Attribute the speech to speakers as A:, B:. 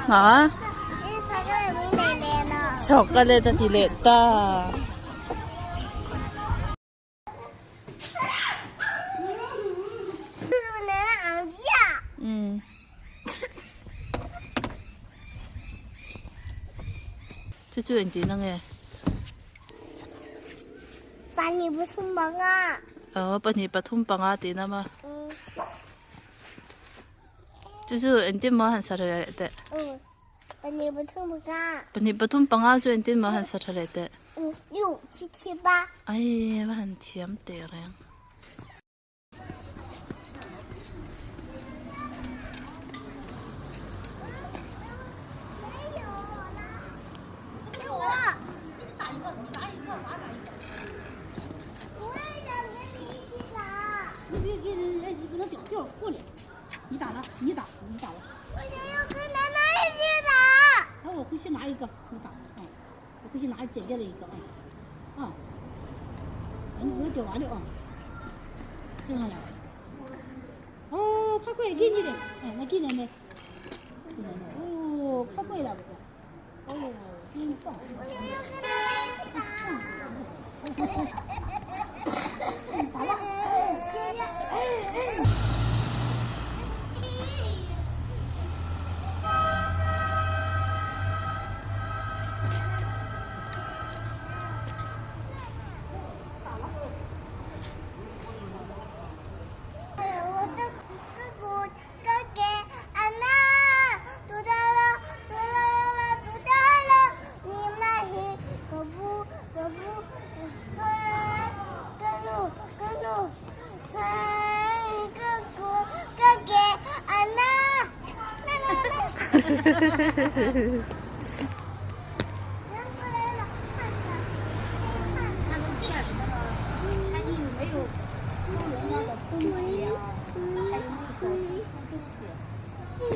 A: Ha? Chocolate a ti leh ta. Umm. Chu chu engtih na nge?
B: Pahnih pathum panga.
A: Aw pahnih pathum panga tih na ma. Chu chu engtin maw han sa tha leh teh.
B: Pahnih pathum panga.
A: Pahnih pathum panga chu engtin maw han sa tha leh teh.
B: Yu chi chi ba.
A: Ai va han thiam teh reng.